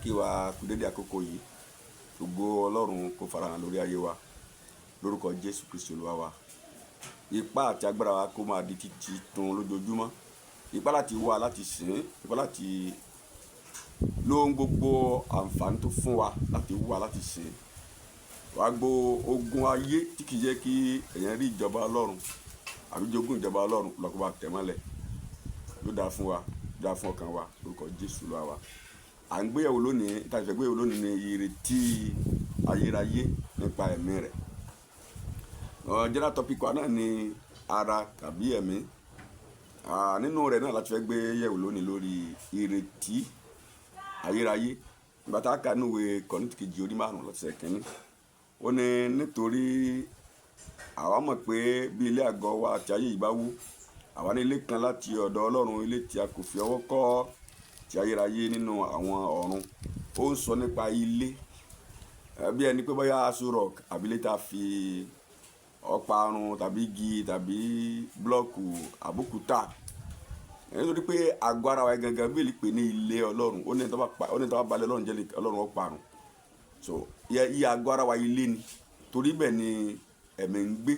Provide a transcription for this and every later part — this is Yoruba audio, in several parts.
Kí wa kú dédé àkókò yìí. Ògo Ọlọ́run kó farahàn lórí ayé wa lórúkọ Jésù Kristi Olúwa wa. Ipá àti agbára wa kó máa di títí tun lójoojúmọ́. Ipá láti wá láti sìn, ipá láti lo ohun gbogbo àǹfààní tó fún wa láti wá láti sìn. Wàá gbo ogun ayé tí kì í jẹ́ kí èèyàn rí ìjọba Ọlọ́run àbí jogún ìjọba Ọlọ́run lọ kó bá tẹ̀ mọ́lẹ̀. Yóò dáa fún wa, dáa fún ọkàn wa lórúkọ Jésù Olúwa wa. À ń gbéyẹ̀wò lónìí, tá a fẹ́ gbéyẹ̀wò lónìí ni ìrètí ayérayé nípa ẹ̀mí rẹ̀. General topic wa náà ni ara tàbí ẹ̀mí. Nínú rẹ̀ náà láti fẹ́ gbéyẹ̀wò lónìí lórí ìrètí ayérayé. Ìgbà tá a kà nínú ìwé Kọ́ríńtì kejì orí 5 lọ́sẹ̀ kínní. Ó ní nítorí àwa mọ̀ pé bí ilé àgọ́ wa àti ayé yìí bá wó, àwa ní ilé kan láti ọ̀dọ̀ Ọlọ́run, ilé tí a kò fi ọwọ́ kọ́, ti ayérayé nínú àwọn ọ̀run. Ó ń sọ nípa ilé, bí ẹni pé bóyá Aso Rock àbí ilé tá a fi ọparun tàbí igi tàbí búlọ́ọ̀kù àbókúta. Nítorí pé àgọ́ ara wa gangan bí èlé pè ní ilé Ọlọ́run. Ó ní ẹni tó bá pa, ó ní ẹni tó bá ba ilé Ọlọ́run jẹ́, Ọlọ́run ó parun. So iye àgọ́ ara wa ilé ni. Torí bẹ́ẹ̀ ni ẹ̀mí ń gbé.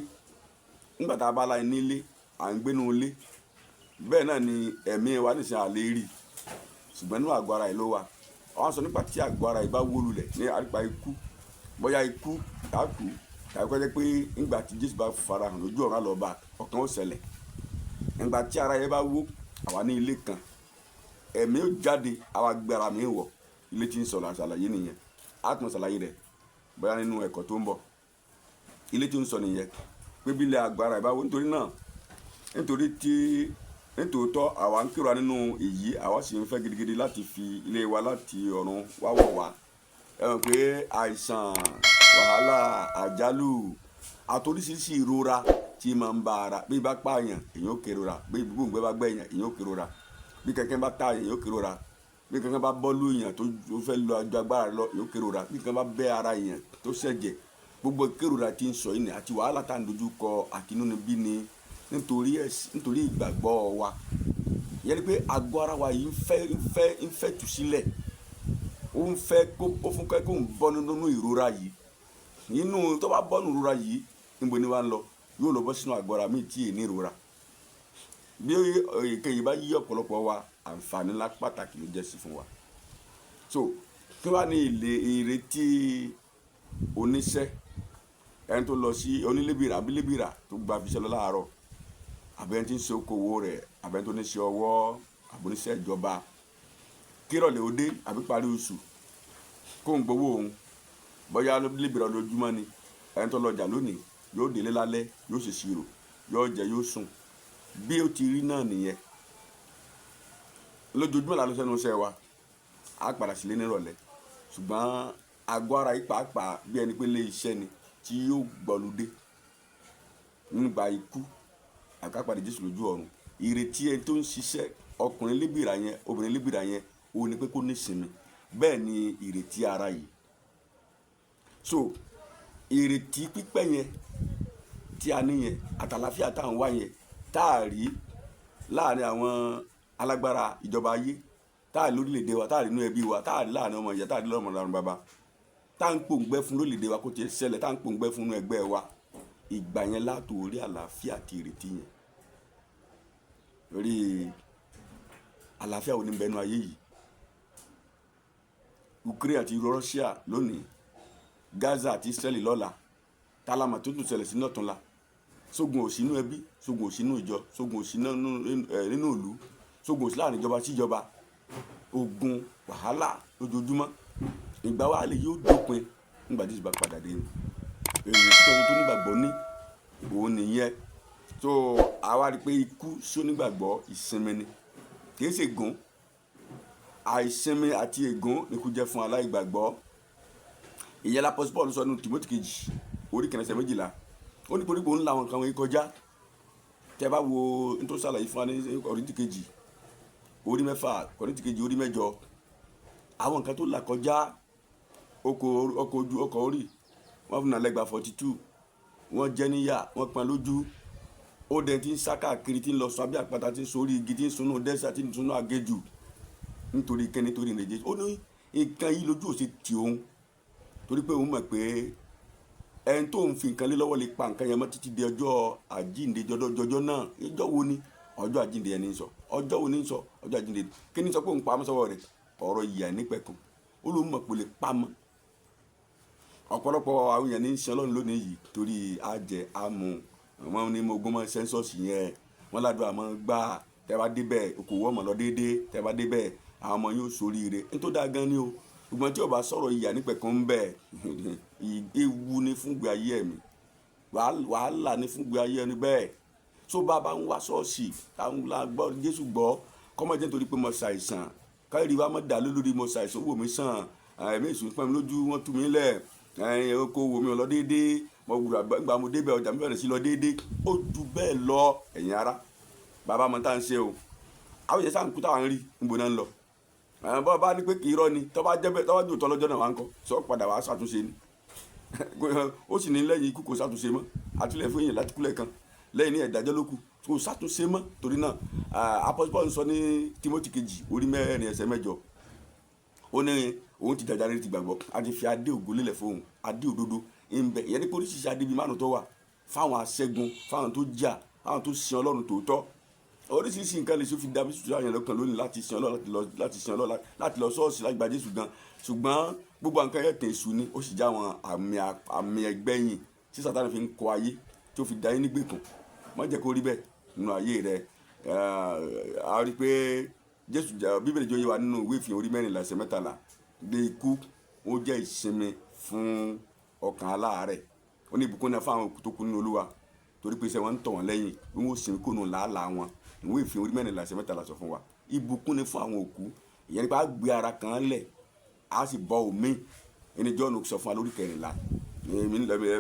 Nígbà tá a bá láì ní ilé, à ń gbé nínú ilé. Bẹ́ẹ̀ náà ni ẹ̀mí wa nísìnyí a lè rí. Ṣùgbọ́n nínú àgọ́ ara yìí ló wà. Wọ́n sọ nípa tí àgọ́ ara yìí bá wó lulẹ̀ ní àrípa ikú. Bóyá ikú tá kú tàbí kó jẹ́ pé nígbà tí Jésù bá farahàn lójú ọ̀run á lọ bá, ọ̀kan ó ṣẹlẹ̀. Nígbà tí ara yẹn bá wó, àwa ní ilé kan. Ẹ̀mí ó jáde, àwa gbé ara mi wọ̀. Ilé tí ń sọ̀rọ̀ àṣàlàyé nìyẹn. A tún ṣàlàyé rẹ̀ bóyá nínú ẹ̀kọ́ tó ń bọ̀. Ilé tí ń sọ nìyẹn pé bí ilé àgọ́ ara yìí bá wó, nítorí náà, nítorí tí nítòótọ́ àwa ń kérora nínú èyí, àwa sì ń fẹ́ gidigidi láti fi ilé wa láti ọ̀run wá wọ̀ wá. Ẹ mọ̀ pé àìsàn, wàhálà, àjálù àti oríṣiríṣi ìrora tí máa ń bá ara. Bí bá pa èèyàn, èèyàn ó kérora. Bí gbòǹgbẹ bá gbẹ èèyàn, èèyàn ó kérora. Bí kẹ̀kẹ́ bá ta èèyàn, èèyàn ó kérora. Bí kẹ̀kẹ́ bá bọ́ lú èèyàn tó fẹ́ lọ agbára lọ, èèyàn ó kérora. Bí kẹ̀kẹ́ bá bẹ́ ara èèyàn tó ṣẹ̀jẹ̀, gbogbo ìkérora tí ń sọ yìí ni àti wàhálà tá à ń dojú kọ àti inúnibí ni nítorí ẹ̀sìn, nítorí ìgbàgbọ́ wa. Ìyẹn ni pé àgọ́ ara wa yìí ń fẹ́, ń fẹ́, ń fẹ́ tùsílẹ̀. Ó ń fẹ́ kó, ó fún kẹ́ kó ń bọ́ nínú ìrora yìí. Nínú tó bá bọ́ nínú ìrora yìí, níbo ni wá ń lọ? Yóò lọ bọ́ sínú àgọ́ ara míì tí è ní ìrora. Bí èyíkéyìí bá yí ọ̀pọ̀lọpọ̀ wa, àǹfààní ńlá pàtàkì ló jẹ́ sí fún wa. So kí wá ní ilé ìrètí oníṣẹ́, ẹni tó lọ sí onílébìrà àbí lébìrà tó gba fiṣẹ́ lọ láàárọ̀, àbí ẹni tí ń ṣe okòwò rẹ̀, àbí ẹni tó ní ṣe ọwọ́, àbí oníṣẹ́ ìjọba. Kí ìrọ̀lẹ́ ó dé àbí parí oṣù, kó ń gbowó òun. Bóyá lébìrà lójúmọ́ ni, ẹni tó lọ ọjà lónìí yóò délé lálẹ́, yóò ṣe ìṣirò, yóò jẹ, yóò sùn. Bí ó ti rí náà nìyẹn. Lójoojúmọ́ la lọ sẹ́nu iṣẹ́ wa, a padà sílé ní ìrọ̀lẹ́. Ṣùgbọ́n àgọ́ ara yìí pàápàá bí ẹni pé ilé iṣẹ́ ni tí yóò gbọ́ludé nígbà ikú àbí ká pàdé Jésù lójú ọ̀run. Ìrètí ẹni tó ń ṣiṣẹ́, ọkùnrin lébìrà yẹn, obìnrin lébìrà yẹn, ó ní pé kó ní ìsinmi. Bẹ́ẹ̀ ni ìrètí ara yìí. So ìrètí pípẹ́ yẹn tí a ní yẹn, àtàlàáfíà tá à ń wá yẹn, tá a rí láàárín àwọn alágbára ìjọba ayé, tá a rí lórílẹ̀ èdè wa, tá a rí nínú ẹbí wa, tá a rí láàárín ọmọ ìyá, tá a rí lọ́mọ láàrín bàbá, tá à ń pòǹgbẹ fún lórílẹ̀ èdè wa kó tiẹ̀ ṣẹlẹ̀, tá à ń pòǹgbẹ fún inú ẹgbẹ́ wa. Ìgbà yẹn látò rí àlàáfíà àti ìrètí yẹn. Lórí àlàáfíà wo ní bẹ nínú ayé yìí? Ukraine àti Russia lónìí, Gaza àti Israeli lọ́la, tálámà tó tún ṣẹlẹ̀ sí lọ́túnla. Sógun ò sí nínú ẹbí, sógun ò sí nínú ìjọ, sógun ò sí nínú ìlú, sógun ò sí láàrin ìjọba sí ìjọba. Ogun, wàhálà lójoojúmọ́. Ìgbà wa lè yóò dópin nígbà tí Jésù bá padà dé ni. Ìrètí kan tó nígbàgbọ́ ní òun nìyẹn. So àwa rí pé ikú sí onígbàgbọ́ ìsinmi ni. Kì í ṣe ègún. Àìsinmi àti ègún ni ikú jẹ́ fún aláìgbàgbọ́. Ìyẹn l'Apostle Paul sọ nínú Timothy kejì orí kẹrin ẹsẹ̀ 12. Ó ní torí pé òun la àwọn nǹkan wọ̀nyí kọjá. Tí ẹ bá wo ohun tó ṣàlàyé fún wa ní Kọ́ríńtì kejì orí 6, Kọ́ríńtì kejì orí 8, àwọn nǹkan tó là kọjá, ọkọ̀ ojú ọkọ̀ orí, wọ́n fún un lẹ́gba 42, wọ́n jẹ níyà, wọ́n pọn lójú. Ó dẹ̀ ti ń sá káàkiri, tí ń lọ sọ abẹ́ àpáta, tí ń sórí igi, tí ń sunú desert, tí ń sunú aginjù. Nítorí kíni? Nítorí ìrìn Jésù. Ó ní Nǹkan yìí lójú ò ṣe tì òun, torí pé òun mọ̀ pé ẹni tó ń fi nǹkan lé lọ́wọ́ lè pa nǹkan yẹn mọ́ títí di ọjọ́ àjíǹde. Jọjọ́ náà, ọjọ́ wo ni ọjọ́ àjíǹde yẹn ní sọ? Ọjọ́ wo ní sọ ọjọ́ àjíǹde? Kí ni sọ pé òun pa mọ́ sọ́wọ́ rẹ̀? Ọ̀rọ̀ ìyà nípẹ̀kun. Ó lóun mọ̀ pé lè pa mọ́. Ọ̀pọ̀lọpọ̀ àwọn èèyàn ní sin Ọlọ́run lónìí yìí torí àjẹ àmú. Wọn ní mo gún mọ́ census yẹn, wọn ládùn àmọ́ gbà. Tẹ́ bá débẹ̀, okòwò ọmọ lọ déédéé. Tẹ́ bá débẹ̀, àwọn ọmọ yóò ṣoríire. Nítorí dáa gan ni o. Ṣùgbọ́n tí o bá sọ̀rọ̀ ìyà nípẹ̀kun ń bẹ, ewu ni fún ìgbé ayé ẹ̀mí, wàhálà ni fún ìgbé ayé ẹni bẹ́ẹ̀. Tó bá bá ń wá ṣọ́ọ̀ṣì táwọn la gbọ́ Jésù gbọ́, kọ́mọ jẹ́ nítorí pé mo ṣàìsàn, káyọ̀dé wa mọ̀ dá lórí mo ṣàìsàn, owó mi sàn, ẹ̀mí èṣù pọ́n mi lójú, wọ́n tú mi lẹ̀, oko wo mi ò lọ déédéé, mo gbúdọ̀ gbà, mo débẹ̀, ọjà mi bẹ̀rẹ̀ sí lọ déédéé. Ó ju bẹ́ẹ̀ lọ. Ẹ̀yin ará, bàbá mọ tá à ń ṣe o. Àwọn ìyẹn sáà ń kú táwọn ń rí níbo náà ń lọ. Bọ́ bá ní pé kì í rọ́ ni, tọ́ bá jẹ́ bẹ́ẹ̀, tọ́ bá jò tọ́ lọ́jọ́ náà wà ń kọ́ sọ padà wàá ṣàtúnṣe ni. Ó sì ní lẹ́yìn ikú kò ṣàtúnṣe mọ́. Àtúlẹ̀ fún èèyàn láti kúlẹ̀ kan lẹ́yìn ní ẹ̀dájọ́ ló kù, kò ṣàtúnṣe mọ́. Torí náà, Apostle Paul sọ ní Timothy kejì orí 4 ẹsẹ̀ 8, ó ní òun ti jàjà rere ti gbàgbọ́, a ti fi adé ògo lélẹ̀ fóun, adé òdodo ń bẹ. Ìyẹn ní pé oríṣiríṣi adé bíi márùn tó wà fáwọn aṣẹ́gun, fáwọn tó jà, fáwọn tó sin Ọlọ́run tòótọ́. Oríṣiríṣi nǹkan lè ṣe fi dàbí sùtúrù àyàn lọ́kàn lónìí láti sin Ọlọ́run, láti sin Ọlọ́run, láti lọ ṣọ́ọ̀ṣì, láti gba Jésù gan. Ṣùgbọ́n gbogbo nǹkan yẹn tẹ̀ èṣù ni. Ó sì já àwọn àmì ẹgbẹ́yìn tí Sátánì fi ń kọ ayé tí ó fi da yín nígbèkùn. Má jẹ́ kó rí bẹ́ẹ̀ nínú ayé rẹ. A rí i pé Jésù, Bíbélì jẹ́ oyé wa nínú ìwé Ìfihàn orí 14 ẹsẹ̀ 13 gbé ikú ó jẹ́ ìsinmi fún ọkàn aláàárẹ̀. Ó ní ìbùkún náà fún àwọn òkú tó kú nínú Olúwa, torí pé iṣẹ́ wọn ń tọ̀ wọ́n lẹ́yìn, bí wọ́n ó sinmi kó nù làálàá wọn. Ìwé Ìfihàn orí 14 ẹsẹ̀ 13 sọ fún wa, ìbùkún ni fún àwọn òkú. Ìyẹn nípa gbé ara kan lẹ̀, á sì bọ́ omi. Ẹni John sọ fún wa lórí 14, èmi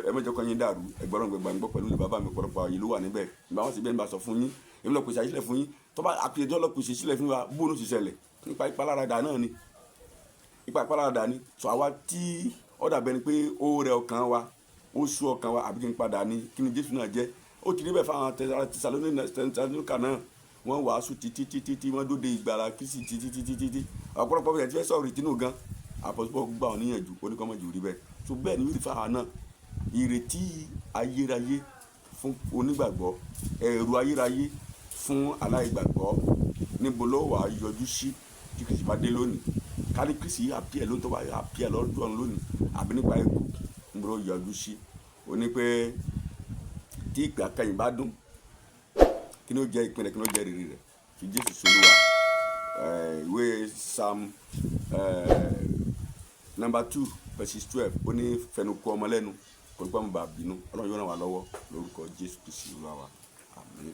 ẹ mẹ́jọ kan yín dàrú. Ẹgbẹ́rún gbẹgbà ń gbọ́ pẹ̀lú bàbá mi, ọ̀pọ̀lọpọ̀ àyè ló wà níbẹ̀. Ìgbà wọn sì bẹ́ẹ̀ ń bá sọ fún yín, èmi lọ pèsè àyíṣẹ́ fún yín. Tọ́ba àpèjọ lọ pèsè sílẹ̀ fún wa, bóun sì ṣẹlẹ̀ nípa ìpaláradà náà ni, nípa ìpaláradà ni. Sọ àwa tí ó dàbẹ́ ni pé ó rẹ ọkàn wa, ó sú ọkàn wa, àbí kí n padà ní kí ni Jésù náà jẹ́. Ó ti rí bẹ́ẹ̀ fáwọn Tẹsalóníkà náà. Wọ́n wàásù títí títí tí wọ́n dóde ìgbàlà Kristi títí títí títí. Ọ̀pọ̀lọpọ̀ bẹ̀rẹ̀ tí fẹ́ sọ̀rọ̀ ìtinú gan. Apostle gbà ọ́ níyànjú, oníkọ́mọ̀jù rí bẹ́ẹ̀. So bẹ́ẹ̀ ni wíìlì fáwọn náà. Ìrètí ayérayé fún onígbàgbọ́, ẹ̀rù ayérayé fún aláìgbàgbọ́. Níbo ló wàá yọjú sí tí Kristi bá dé lónìí? Kárí Kristi àpíẹ̀ lónìí, tó bá àpíẹ̀ lọ́dún ọ̀run lónìí, àbí nípa ikú, níbo ló yọjú sí? Ó ní pé tí ìpè akẹ́yìn bá dún, kí ni ó jẹ́ ìpín rẹ̀? Kí ni ó jẹ́ ìrírí rẹ̀? Fi Jésù sólúwa. Ìwé Psalm number 2 verses 12, ó ní fẹnu kọ ọmọ lẹ́nu, kò ní pẹ́ mọ́ bá bínú. Ọlọ́run yóò ràn wá lọ́wọ́ lórúkọ Jésù Kristi Olúwa wa. Àmín.